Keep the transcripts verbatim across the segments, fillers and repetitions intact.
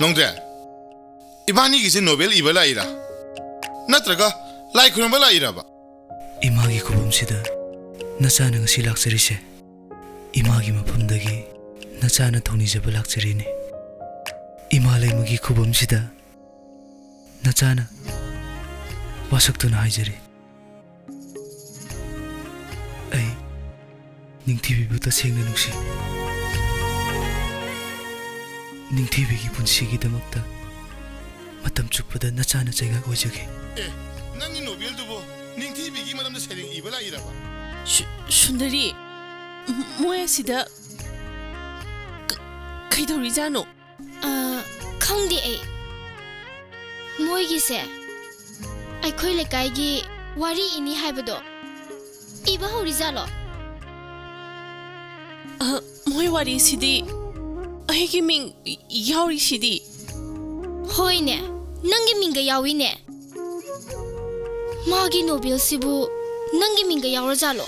ꯅꯣꯡꯗ꯭ꯔꯦ, ꯏꯕꯥꯅꯤꯒꯤꯁꯦ novel ꯏꯕ ꯂꯥꯛꯏꯔꯥ? ꯅꯠꯇ꯭ꯔꯒ ꯂꯥꯏ ꯈꯨꯔꯨꯝꯕ ꯂꯥꯛꯏꯔꯕ? ꯏꯃꯥꯒꯤ ꯈꯨꯕꯝꯁꯤꯗ ꯅꯆꯥꯅ ꯉꯁꯤ ꯂꯥꯛꯆꯔꯤꯁꯦ ꯏꯃꯥꯒꯤ ꯃꯐꯝꯗꯒꯤ ꯅꯆꯥꯅ ꯊꯧꯅꯤꯖꯕ ꯂꯥꯛꯆꯔꯤꯅꯤ꯫ ꯏꯃꯥ ꯂꯩꯃꯒꯤ ꯈꯨꯕꯝꯁꯤꯗ ꯅꯆꯥꯅ ꯋꯥꯁꯛꯇꯨꯅ ꯍꯥꯏꯖꯔꯤ꯫ ꯑꯩ ꯅꯤꯡꯊꯤꯕꯤꯕꯨ ꯇꯁꯦꯡꯅ ꯅꯨꯡꯁꯤ꯫ ꯅꯤꯡꯊꯤꯕꯤꯒꯤ ꯄꯨꯟꯁꯤꯒꯤꯗꯃꯛꯇ ꯃꯇꯝ ꯆꯨꯞꯄꯗ ꯅꯆꯥꯅ ꯆꯩꯉꯥꯛ ꯑꯣꯏꯖꯒꯦ꯫ ꯑꯦ, ꯅꯪꯒꯤ ꯅꯣꯕꯦꯜꯗꯨꯕꯨ ꯅꯤꯡꯊꯤꯕꯤꯒꯤ ꯃꯔꯝꯗ ꯁꯩꯔꯦꯡ ꯏꯕ ꯂꯥꯛꯏꯔꯕ? ꯁꯨ-, ꯁꯨꯟꯗꯔꯤ, ꯃ-, ꯃꯣꯏ ꯑꯁꯤꯗ ꯀ-, ꯀꯩꯗꯧꯔꯤꯖꯥꯠꯅꯣ? ꯑ, ꯈꯪꯗꯦ ꯑꯩ꯫ ꯃꯣꯏꯒꯤꯁꯦ ꯑꯩꯈꯣꯏ ꯂꯩꯀꯥꯏꯒꯤ ꯋꯥꯔꯤ ꯏꯅꯤ ꯍꯥꯏꯕꯗꯣ ꯏꯕ ꯍꯧꯔꯤꯖꯥꯠꯂꯣ? ꯑ, ꯃꯣꯏ ꯋꯥꯔꯤꯁꯤꯗꯤ ꯑꯩꯒꯤ ꯃꯤꯡ ꯌꯥꯎꯔꯤꯁꯤꯗꯤ꯫ ꯍꯣꯏꯅꯦ, ꯅꯪꯒꯤ ꯃꯤꯡꯒ ꯌꯥꯎꯏꯅꯦ꯫ ꯃꯥꯒꯤ ꯅꯣꯕꯦꯜꯁꯤꯕꯨ ꯅꯪꯒꯤ ꯃꯤꯡꯒ ꯌꯥꯎꯔꯖꯥꯠꯂꯣ?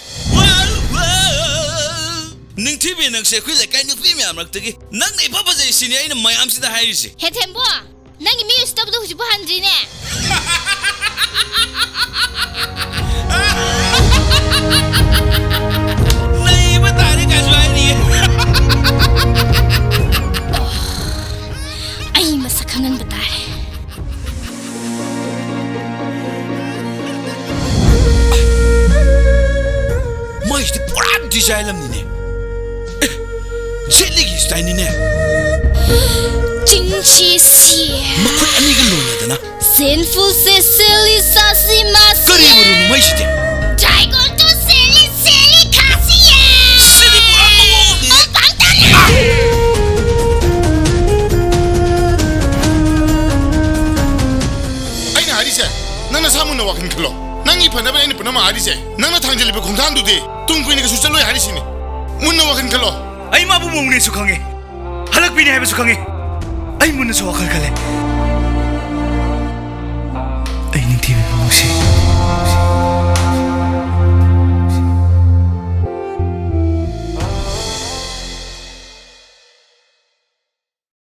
ꯅꯤꯡꯊꯤꯕꯤ, ꯅꯪꯁꯦ ꯑꯩꯈꯣꯏ ꯂꯩꯀꯥꯏ ꯅꯨꯄꯤ ꯃꯌꯥꯝ ꯃꯔꯛꯇꯒꯤ ꯅꯪꯅ ꯏꯐ ꯐꯖꯩ ꯁꯤꯅꯤ ꯑꯩꯅ ꯃꯌꯥꯝꯁꯤꯗ ꯍꯥꯏꯔꯤꯁꯦ꯫ ꯍꯦ ꯊꯦꯝꯕꯣ, ꯅꯪꯒꯤ ꯃꯤ ꯎꯁꯤꯠꯇꯕꯗꯣ ꯍꯧꯖꯤꯛꯄꯨ ꯍꯟꯗ꯭ꯔꯤꯅꯦ꯫ ꯅꯩꯕ ꯇꯥꯔꯦ ꯀꯥꯏꯁꯨ ꯍꯥꯏꯔꯤꯌꯦ꯫ ꯑꯩ ꯃꯁꯛ ꯈꯪꯍꯟꯕ ꯇꯥꯔꯦ꯫ ꯃꯥꯏꯁꯤꯗꯤ ꯄꯨꯔꯥ ꯗꯤꯖꯥꯏꯟ ꯑꯃꯅꯤꯅꯦ꯫ ꯑꯦ, ꯖꯦꯠ ꯂꯤꯒꯤ ꯁ꯭ꯇꯥꯏꯜꯅꯤꯅꯦ꯫ ꯆꯤꯟꯁꯤ ꯁꯤ꯫ ꯃꯈꯨꯠ ꯑꯅꯤꯒ ꯂꯣꯟꯅꯗꯅ꯫ ꯁꯦꯟꯐꯨꯁꯦ ꯁꯦꯂꯤ ꯁꯥꯁꯤ ꯃꯥꯁꯤ꯫ ꯀꯔꯤ ꯃꯔꯨꯅꯣ ꯃꯩꯁꯤꯗꯤ? ꯇ꯭ꯔꯥꯏꯒꯣꯜ ꯇꯨ ꯁꯦꯂꯤ ꯁꯦꯂꯤ ꯈꯥꯁꯤ ꯌꯦ꯫ ꯁꯤꯗꯤ ꯄꯨꯔꯥ ꯃꯑꯣꯡ ꯑꯃꯅꯤ꯫ ꯑꯣ ꯄꯥꯡꯇꯅ꯫ ꯑꯩꯅ ꯍꯥꯏꯔꯤꯁꯦ, ꯅꯪ ꯅꯁꯥ ꯃꯨꯟꯅ ꯋꯥꯈꯜ ꯈꯜꯂꯣ꯫ ꯅꯪꯒꯤ ꯐꯅꯕ ꯑꯩꯅ ꯄꯨꯝꯅꯃꯛ ꯍꯥꯏꯔꯤꯁꯦ꯫ ꯅꯪꯅ ꯊꯥꯡꯖꯜꯂꯤꯕ ꯈꯣꯡꯊꯥꯡꯗꯨꯗꯤ ꯇꯨꯡ ꯀꯨꯏꯅ ꯀꯩꯁꯨ ꯆꯠꯂꯣꯏ ꯍꯥꯏꯔꯤꯁꯤꯅꯤ꯫ ꯃꯨꯟꯅ ꯋꯥꯈꯜ ꯈꯜꯂꯣ꯫ ꯑꯩ ꯃꯥꯕꯨ ꯃꯧꯅꯦꯁꯨ ꯈꯪꯉꯦ, ꯍꯜꯂꯛꯄꯤꯅꯦ ꯍꯥꯏꯕꯁꯨ ꯈꯪꯉꯦ꯫ ꯑꯩ ꯃꯨꯟꯅꯁꯨ ꯋꯥꯈꯜ ꯈꯜꯂꯦ꯫ ꯑꯩ ꯅꯤꯡꯊꯤꯕꯤꯕꯨ ꯅꯨꯡꯁꯤ꯫